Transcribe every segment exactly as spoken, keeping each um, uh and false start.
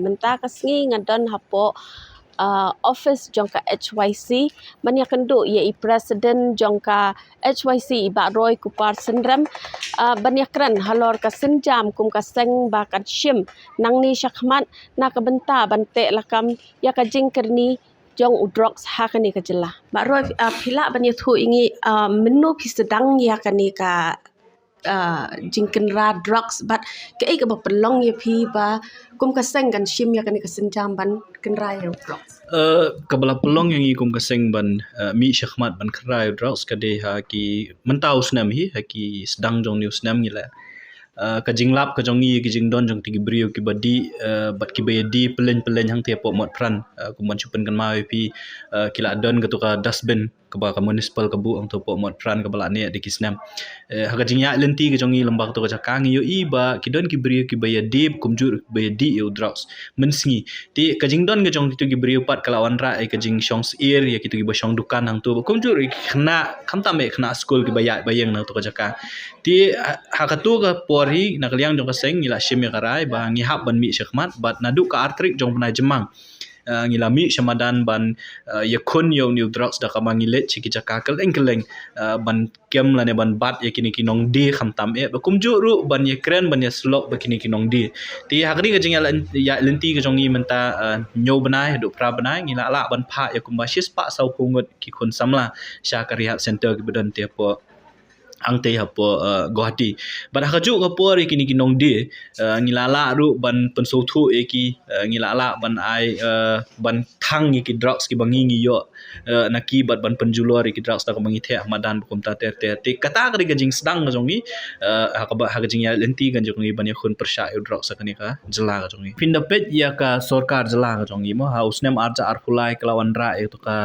Mynta ka sngi nga don hapoh uh, office jong ka H Y C ban ïakynduh ïa i president jong ka H Y C i Bah Roy Kupar Synrem, uh, ban ïakren halor ka sienjam kum ka seng ba kan shim nangne shakhmat na ka bynta ban teh lakam ïa ka jingkyrni jong u drugs ha kane ka jylla. Bah Roy, uh, phi lah ban ïathuh ïa ngi, uh, mynno phi sdang ïa kane ka uh, jingkynra drugs bad kaei kaba pynlong ïa phi ba kum ka seng kan shim ïa kane ka sienjam ban kynra ïa drugs? Uh, kaba la pynlong ïa ngi kum ka seng ban uh, mih shakhmat ban kynra ïa drugs ka dei ha ki mynta u snem hi, ha ki sdang jong une u snem ngi la uh, ka jinglap ka jong ngi, ki jingdon jong kito ki briew kiba dih uh, bad kiba ïadih pyllein pyllein hangtei hapoh Motphran, uh, kum ban shu pynkynmaw ïa phi, uh, ki la don kato ka dustbin kaba ka municipal ka buh hangtei hapoh Motphran kaba la neh da ki snem. Eh, ha ka jingïaid lynti ka jong ngi lyngba kato ka jaka ngi ïohi ba ki don ki briew kiba ïadih kumjuh kiba ïadih ïa u drugs mynsngi. Te ka jingdon ka jong kito ki briew pat ka la wanrah ïa ka jingshong syier ïa kito kiba shong dukan hangto, kumjuh ïa ki khynnah, khamtam ïa ki khynnah skul kiba ïaid ba ïeng na kato ka jaka. Te ha, ha kato ka por hi na ka liang jong ka seng ngi la shim ïa ka rai ba ngi hap ban mih shakhmat bad naduh ka ar tarik jong u bnai Jymmang uh, ngi la mih sha madan ban uh, ïakhun ïa une u drugs da kaba ngi leit sha ki jaka kylleng kylleng, uh, ban kem lane ban bat ïa kine ki nongdie khamtam eh, ba kumjuh ruh ban ïakren ban ïasyllok bad kine ki nongdie. Te ha kane ka jingïaid lyn-, ïaid lynti ka jong ngi mynta, uh, hynñiew bnai haduh phra bnai ngi la lah ban phah ïa kumba shispah sawphew ngut ki khun samla sha ka rehab center kiba don tei hapoh hangtei hapoh, uh, Guwahati. Bad ha kajuh ka por ïa kine ki nongdie, uh, ngi la lah ruh ban pynsngewthuh ïa ki, uh, ngi la lah ban ai, uh, ban thang ïa ki drugs kiba ngi ngi ïoh, uh, na ki bad ban pynjulor ïa ki drugs da kaba ngi theh ha madan ba kumta ter ter. Te kata ka dei ka jingsdang ka jong ngi, uh, ha kaba, ha ka jingïaid lynti ka jong ngi ban ïakhun pyrshah ïa u drugs ha kane ka jylla ka jong ngi. Phin da peit ïa ka sorkar jylla ka jong ngi mo, ha u snem ar hajar arphew lai ka la wanrah ïa kato ka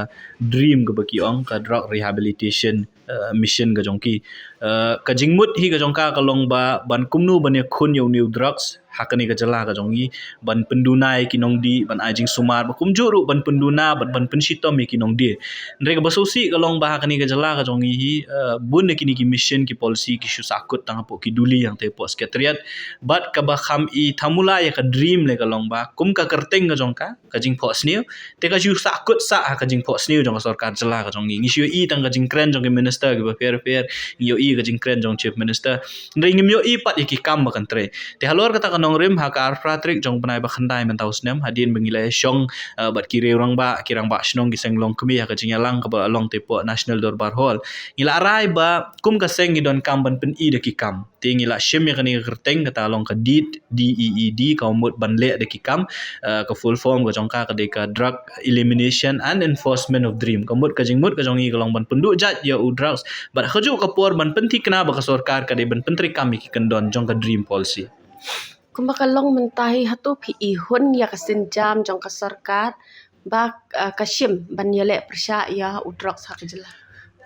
DREAM kaba ki ong, ka Drug Rehabilitation uh, Mission ka jong ki. Uh, ka jingmut hi ka jong ka ka long ba ban kumno ban ïakhun ïa une u drugs ha kane ka jylla ka jong ngi, ban pynduna ïa ki nongdie, ban ai jingsumar, ba kumjuh ruh ban pynduna, ban, ban pynshitom ïa ki nongdie. Hynrei kaba sngewsih ka long ba ha kane ka jylla ka jong ngi hi, uh, bun na kine ki mission, ki policy ki shu sahkut tang hapoh ki duli hangtei hapoh Secretariat. Bad kaba kham i thamula ïa ka DREAM lei ka long ba kum ka kyrteng ka jong ka, ka jingphohsniew, te ka shu sahkut sah ha ka jingphohsniew jong ka sorkar jylla ka jong ngi. Ngi shu ïohi tang ka jingkren jong ki minister kiba pher pher, ngi ïohi ka jingkren jong Chief Minister. Hynrei ngim ïohi pat ïa ki kam ba kan trei. Te halor kata ka nongrim ha ka arphew phra tarik jong u bnai ba khyndai mynta u snem, hadien ba ngi la shong, uh, bad ki riew rangbah, ki rangbah shnong, ki seng longkmie ha ka jingïalang kaba la long tei hapoh National Dorbar Hall, ngi la rai ba kum ka seng ngi donkam ban pyni da ki kam. Te ngi la shim ïa kane ka kyrteng kata long ka DEED, D E E D, kaba mut ban leh da ki kam, uh, ka full form ka jong ka ka dei ka Drug Elimination and Enforcement of DREAM. Ka mut ka jingmut ka jong ngi ka long ban pynduh jait ïa u drugs. Bad ha kajuh ka por ban pynthikna ba ka sorkar ka dei ban pyntreikam ïa ki kyndon jong ka DREAM policy. Kumba ka long mynta hi, hato phi ihun ïa ka sienjam jong ka sorkar ba, uh, ka shim ban ïaleh pyrshah ïa u drugs ha ka jylla?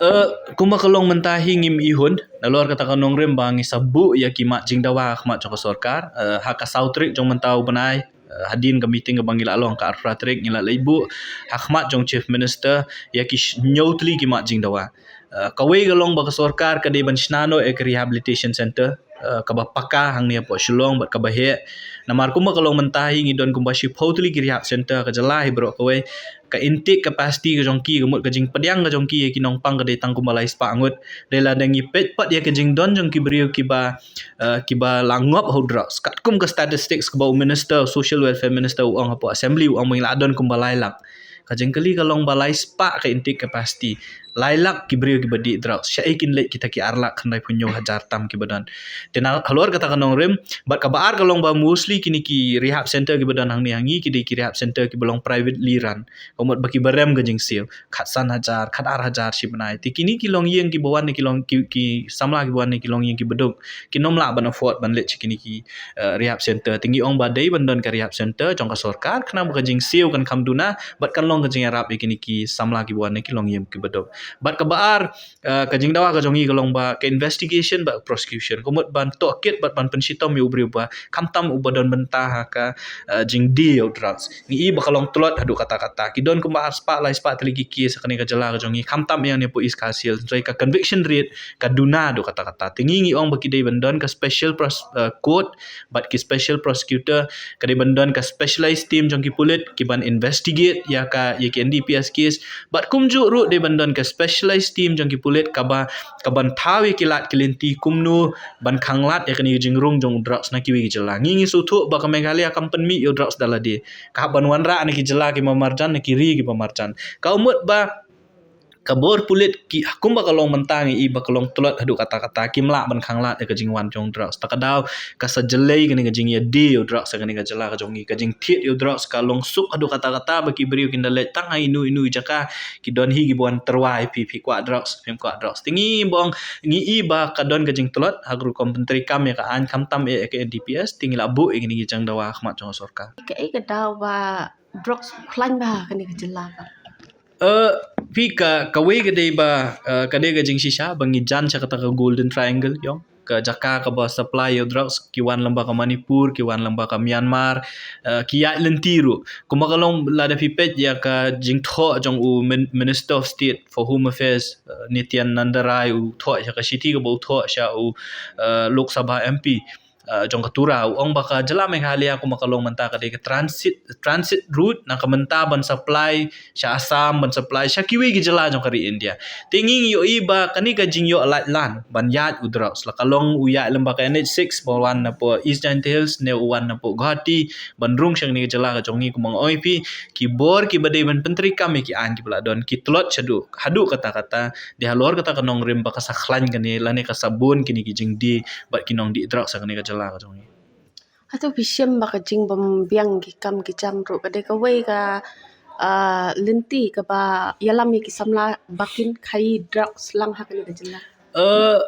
Uh, kumba ka long mynta hi ngim ihun, nalor kata ka nongrim ba ngi sa buh ïa ki mat jingdawa ha khmat jong ka sorkar, uh, ha ka saw tarik jong mynta u bnai, uh, hadien ka meeting kaba ngi la long ka arphew phra tarik ngi la leit buh ha khmat jong Chief Minister ïa ki sh-, hynñiew tylli ki mat jingdawa. Uh, kawei ka long ba ka sorkar ka dei ban shna noh ïa ka rehabilitation center, uh, kaba paka hangne hapoh Shillong bad kaba heh. Namar kumba ka long mynta hi ngi don kumba shiphew tylli ki rehab center ka jylla hi baroh kawei. Ka intake capacity ka jong ki, ka mut ka jingpdiang ka jong ki ïa ki nongpang ka dei tang kumba lai spah ngut. Dei lada ngi peit pat ïa ka jingdon jong ki briew kiba, uh, kiba la ngop ha u drugs. Katkum ka statistics kaba u minister, social welfare minister u ong hapoh assembly u ong ba ngi la don kumba lai lak. Ka jingkylli ka long ba lai spah ka intake capacity. Lai lak ki briew kiba dih drugs. Shaei kin leit kita ki ar lak khyndai phew hynñiew hajar tam kiba don. Te na halor kata ka nongrim, bad kaba ar ka long ba mostly kine ki rehab center kiba don hangne ha ngi ki dei ki rehab center kiba long privately run. Ka mut ba kiba rem ka jingsiew. Khatsan hajar, khatar hajar shi bnai. Te kine ki longïing kiba wan ne ki long, ki, ki samla kiba wan ne ki longïing kiba duk, kim lah ban afford ban leit sha kine ki, uh, rehab center. Te ngi ong ba dei ban don ka rehab center jong ka sorkar, khnang ba ka jingsiew kan kham duna, bad kan long ka jingïarap ïa kine ki samla kiba wan ne ki longïing kiba duk. Bad kaba ar, eh, ka jingdawa ka jong ngi ka long ba ka investigation bad prosecution ka mut ban tohkit bad ban pynshitom ïa u briew ba khamtam uba don bynta ha ka, eh, jingdie ïa u drugs. Ngi i ba ka long tlot haduh katta katta. Ki don kumba ar spah lai spah tylli ki case ha kane ka jylla ka jong ngi khamtam ïa ngi hapoh East Khasi Hills. Hynrei ka conviction rate ka duna haduh katta katta. Te ngi ngi ong ba ki dei ban don ka special pros-, eh, court bad ki special prosecutor, ka dei ban don ka specialized team jong ki pulit ki ban investigate ïa ka, ïa ki N D P S case. Bad kumjuh ruh dei ban don ka specialized team jong ki pulit kaba, ka ban thaw ïa ki lad ki lynti kumno ban khanglad ïa kane ka jingrung jong u drugs na kiwei ki jylla. Ngi ngi sngewthuh ba ka Meghalaya kam pynmih ïa u drugs da lade. Ka hap ban wanrah na ki jylla kiba marjan, na ki ri kiba marjan. Ka mut ba ka bor pulit ki, kumba ka long mynta ngi i ba ka long tlot haduh katta katta, kim lah ban khanglad ïa ka jingwan jong u drugs. Ta ka daw ka sa jlei kane ka jingïadie ïa u drugs ha kane ka jylla ka jong ngi. Ka jingthied ïa u drugs ka long suk haduh katta katta ba ki briew kin da leit tang ha ino ino i jaka, ki don hi kiba wan tyrwa ïa phi, phi kwah drugs, phim kwah drugs. Te ngi bong, ngi i ba ka don ka jingtlot, ha ka rukom pyntreikam ïa ka aiñ khamtam ïa ka N D P S, te ngi lah buh ïa kine ki jingdawa ha khmat jong ka sorkar. Kaei ka daw ba drugs u khlaiñ bha ha kane ka jylla ka? Eh, phi, ka, kawei ka dei ba, eh, ka dei ka jingshisha ba ngi jan sha kata ka Golden Triangle, ïong. Ka jaka kaba supply ïa u drugs, ki wan lyngba ka Manipur, ki wan lyngba ka Myanmar, eh, ki ïaid lynti ruh. Kumba ka long lada phi peit ïa ka jingthoh jong u Min-, Minister of State for Home Affairs, eh, Nityananda Rai, u thoh sha ka shithi kaba u thoh sha u, eh, Lok Sabha M P, eh, jong ka Tura, u ong ba ka jylla Meghalaya kumba ka long mynta ka dei ka transit, transit route na ka mynta ban supply sha Assam, ban supply sha kiwei ki jylla jong ka ri India. Te ngi ngi ïohi ba kane ka jingïoh lait lan ban ïaid u drugs, la ka long u ïaid lyngba ka N H six ba wan napoh East Jaintia Hills ne u wan napoh Guwahati ban rung sha kane ka jylla ka jong ngi. Kumba nga ong ïa phi, ki bor kiba dei ban pyntreikam ïa ki aiñ kiba la don ki tlot shaduh haduh katta katta. Dei halor kata ka nongrim ba ka sa khlaiñ kane lane ka sa bun kine ki jingdie bad ki nongdie drugs ha kane ka jylla ka jong ngi. Hato phi shem ba ka jingbym biang ki kam ki jam ruh ka dei kawei ka, ah, lynti kaba ïalam ïa ki samla ba kin khaïi drugs lang ha kane ka jylla? Eh,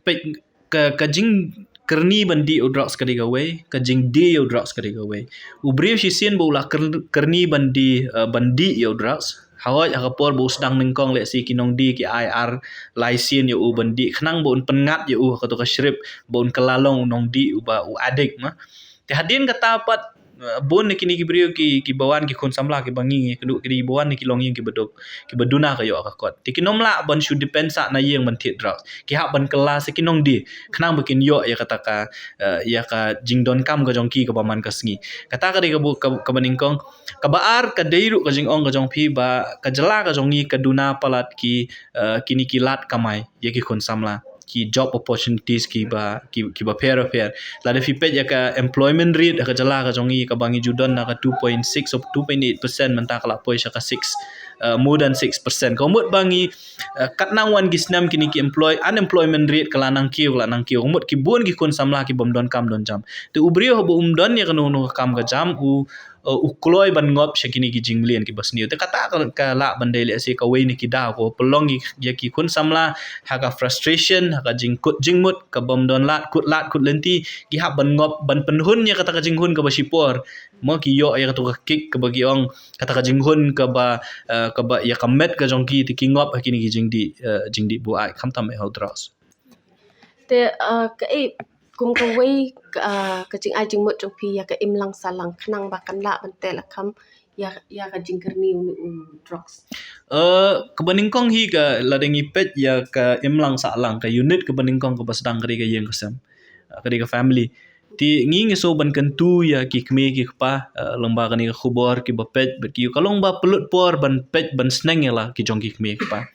peit, ka, ka jingkyrni ban dih ïa u drugs ka dei kawei, ka jingdie ïa u drugs ka dei kawei. U briew shisien ba u la kyr-, kyrni ban dih, eh, ban dih ïa u drugs, hooid ha ka por ba u sdang nyngkong lehse ki nongdie ki ai ar lai sien ïa u ban dih khnang ba un pynngat ïa u ha kato ka shrip ba un kylla long u nongdih uba u addict ma. Te hadien kata pat, eh, bun na kine ki briew ki, kiba wan ki khun samla kiba ngi ngi kynduh ki dei ba wan na ki longïing kiba duk, kiba duna ka ïoh ka kot. Te kin ym lah ban shu depend sah na ïing ban thied drugs. Ki hap ban kylla sa ki nongdie khnang ba kin ïoh ïa kata ka, eh, ïa ka jingdonkam ka jong ki kaba man ka sngi. Kata ka dei kaba, ka, kaba nyngkong. Kaba ar ka dei ruh ka jingong ka jong phi ba ka jylla ka jong ngi ka duna palat ki, eh, kine ki lad kamai ïa ki khun samla, ki job opportunities kiba, ki, kiba pher pher. Lada phi peit ïa ka employment rate ha ka jylla ka jong ngi kaba ngi ju don na ka two point six or two point eight percent, mynta ka la poi sha ka six, uh, more than six percent. Ka mut ba ngi, uh, katno wan ki snem kine ki employ-, unemployment rate ka la nang kiew, ka la nang kiew. Ka mut ki bun ki khun samla ki bym don kam don jam. Te u briew haba um don ïa kano kano ka kam ka jam, u uh, u kloi ban ngop sha kine ki jingmlien kiba sniew. Te kata ka, ka lah ban dei lehse kawei na ki daw kaba pynlong ïa ki khun samla ha ka frustration, ha ka jingkut jingmut, ka bym don lad, kut lad, kut lynti, ki hap ban ngop, ban pynhun ïa kata ka jinghun kaba shipor. Mo ki ïoh ïa kata ka kick kaba ki ong, kata ka jinghun kaba, uh, kaba ïa ka met ka jong ki, te ki ngop ha kine ki jingdih, uh, jingdih buaid, khamtam eh ha u drugs. Te, uh, kaei kum kawei ka, ah, ka jingai jingmut jong phi ïa ka imlang sahlang khnang ba kan lah ban teh lakham ïa, ïa ka jingkyrni une u drugs? Eh, kaba nyngkong hi ka lada ngi peit ïa ka imlang sahlang, ka unit kaba nyngkong kaba sdang ka dei ka ïing ka sem. Ah, ka dei ka family. Te ngi ngi sngew ban kyntu ïa ki kmie ki kpa, eh, lyngba kane ka khubor kiba peit bad ki, ka long ba pynlut por ban peit ban sneng ïa la ki jong ki kmie ki kpa.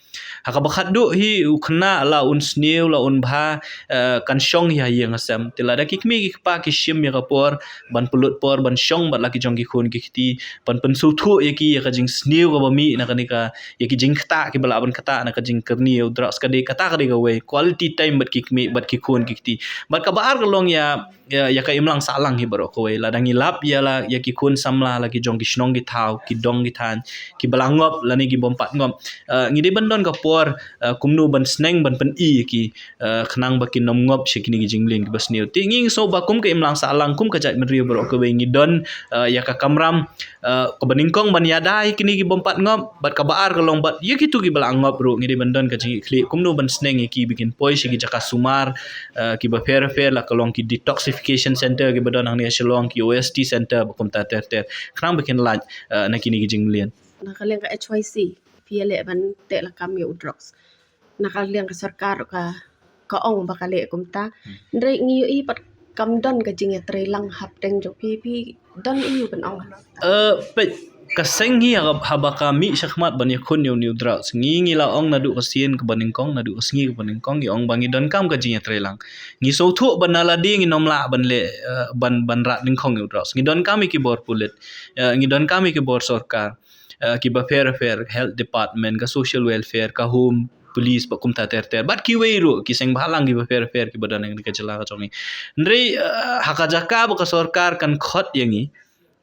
Ha kaba khatduh hi u khynnah la un sniew la un bha, eh, kan shong hi ha ïing ha sem. Te lada ki kmie ki kpa ki shim ïa ka por ban pynlut por ban shong bad la ki jong ki khun ki kti, ban pynsngewthuh ïa ki ïa ka jingsniew kaba mih na kane ka, ïa ki jingktah kiba lah ban ktah na ka jingkyrni ïa u drugs, ka dei kata ka dei kawei, quality time bad ki kmie bad ki khun ki kti. Bad kaba ar ka long ïa ïa, ïa ka imlang sahlang hi baroh kawei. Lada ngi lap ïa la, ïa ki khun samla la ki jong ki shnong ki thaw, ki dong ki thaiñ, kiba la ngop lane ki bym pat ngop. Eh, ngi dei ban don ka por por, uh, kumno ban sneng ban pyni ïa ki, uh, khnang ba kin ym ngop sha kine ki jingmlien kiba sniew. Te ngi sngew ba kum ka imlang sahlang, kum ka jaitbynriew baroh kawei ngi don, uh, ïa ka kamram, uh, kaba nyngkong ban ïada ïa kine ki bym pat ngop, bad kaba ar ka long bad ïa kito kiba la ngop ruh ngi dei ban don ka jingïakhlieh kumno ban sneng ïa ki ba kin poi sha ki jaka sumar, uh, kiba pher pher, la ka long ki detoxification center kiba don hangne ha Shillong, ki O S T center bad kumta ter ter, khnang ba kin lait, uh, na kine ki jingmlien. Na ka liang ka H Y C, phi ïaleh ban teh lakam ïa u drugs. Na ka liang ka sorkar ka, ka ong ba ka leh kumta. Hmm. Hynrei ngi ïohi pat kam don ka jingïatreilang hapdeng jong phi, phi don ïa u ban ong. Eh, peit, ka seng hi haba, haba ka mih shakhmat ban ïakhun ïa une u drugs, ngi, ngi la ong naduh ka sien kaba nyngkong, naduh ka sngi kaba nyngkong, ngi ong ba ngi donkam ka jingïatreilang. Ngi sngewthuh ba na lade ngin ym lah ban leh, eh, ban, ban rah nyngkong ïa u drugs. Ngi donkam ïa ki bor pulit, eh, ngi donkam ïa ki bor sorkar, eh, kiba pher pher, health department, ka social welfare, ka home, police, bad kumta ter ter. Bad kiwei ruh ki seng bhalang kiba pher pher kiba don ha kane ka jylla ka jong ngi. Hynrei, eh, ha ka jaka ba ka sorkar kan khot ïa ngi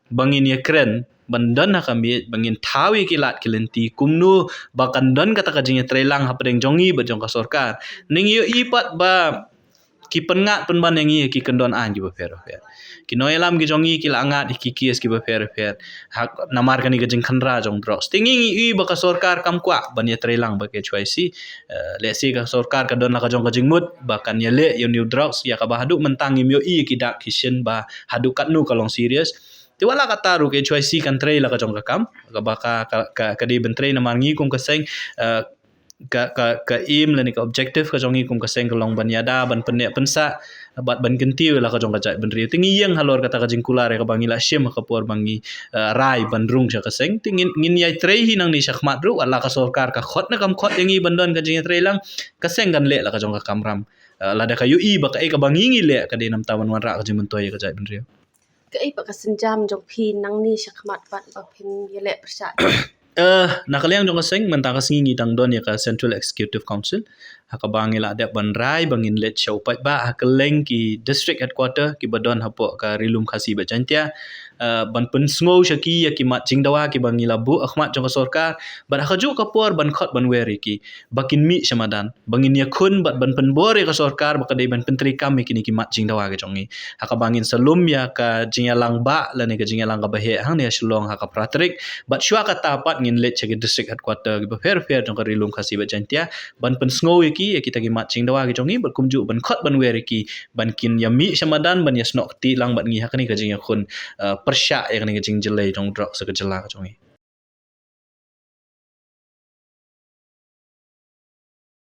ba ngin ïakren, ban don ha ka miej, ba ngin thaw ïa ki lad ki lynti, kumno ba kan don kata ka jingïatreilang hapdeng jong ngi bad jong ka sorkar. Ngi ïohi pat ba ki pynngat pynban ïa ngi ïa ki kyndon aiñ kiba pher pher. Ki nongïalam ki jong ngi ki la ngat ïa ki case kiba pher pher. Ha, namar kane ka jingkhynra jong drugs. Te ngi, ngi ïohi ba ka sorkar kam kwah ban ïatreilang bad ka H Y C. Eh, lehse ka sorkar ka don la ka jong ka jingmut ba kan ïaleh ïa une u drugs, ïa kaba haduh mynta ngim ïohi ïa ki dak ki shin ba haduh katno ka long serious. Te wat la katta ruh ka H Y C kan trei la ka jong ka kam, kaba ka, ka, ka, ka dei ban trei namar ngi kum ka seng, eh, ka, ka, ka aim lane ka objective ka jong ngi kum ka seng ka long ban ïada, ban pynneh pynsah, bad ban kyntiew ïa la ka jong ka jaitbynriew. Te ngi ïeng halor kata ka jingkular ïa kaba ngi la shim ha ka por ba ngi, eh, rai ban rung sha ka seng. Te ngin, ngin ïai trei hi nangne shakhmat ruh, wat la ka sorkar ka khot ne kam khot ïa ngi ban don ka jingïatreilang, ka seng kan leh la ka jong ka kamram. Eh, lada ka ïohi ba kaei kaba ngi ngi leh ka dei namar ban wanrah ka jingmyntoi ïa ka jaitbynriew. Kaei pat ka sienjam jong phi nangne shakhmat pat ba phin ïaleh pyrshah? Eh, na ka liang jong ka seng, mynta ka sngi ngi dang don ïa ka Central Executive Council, ha kaba ngi la dep ban rai ba ngin leit sha u paidbah ha kylleng ki district headquarter kiba don hapoh ka Ri Lum Khasi bad Jaintia, eh, ban pynsngew sha ki ïa ki mat jingdawa kiba ngi la buh ha khmat jong ka sorkar, bad ha kajuh ka por ban khot ban wer ïa ki ba kin mih sha madan, ba ngin ïakhun bad ban pynbor ïa ka sorkar ba ka dei ban pyntreikam ïa kine ki mat jingdawa ki jong ngi. Ha kaba ngin sa lum ïa ka jingïalang bah lane ka jingïalang kaba heh hangne ha Shillong ha ka phra tarik, bad shuwa kata pat ngin leit sha ki district headquarter kiba pher pher jong ka Ri Lum Khasi bad Jaintia ban pynsngew ïa ki ïa kita ki mat jingdawa ki jong ngi, bad kumjuh ban khot ban wer ïa ki ban kin ïa mih sha madan ban ïasnoh kti lang bad ngi ha kane ka jingïakhun, eh, pyrshah ïa kane ka jingjyllei jong drugs ha ka jylla ka jong ngi.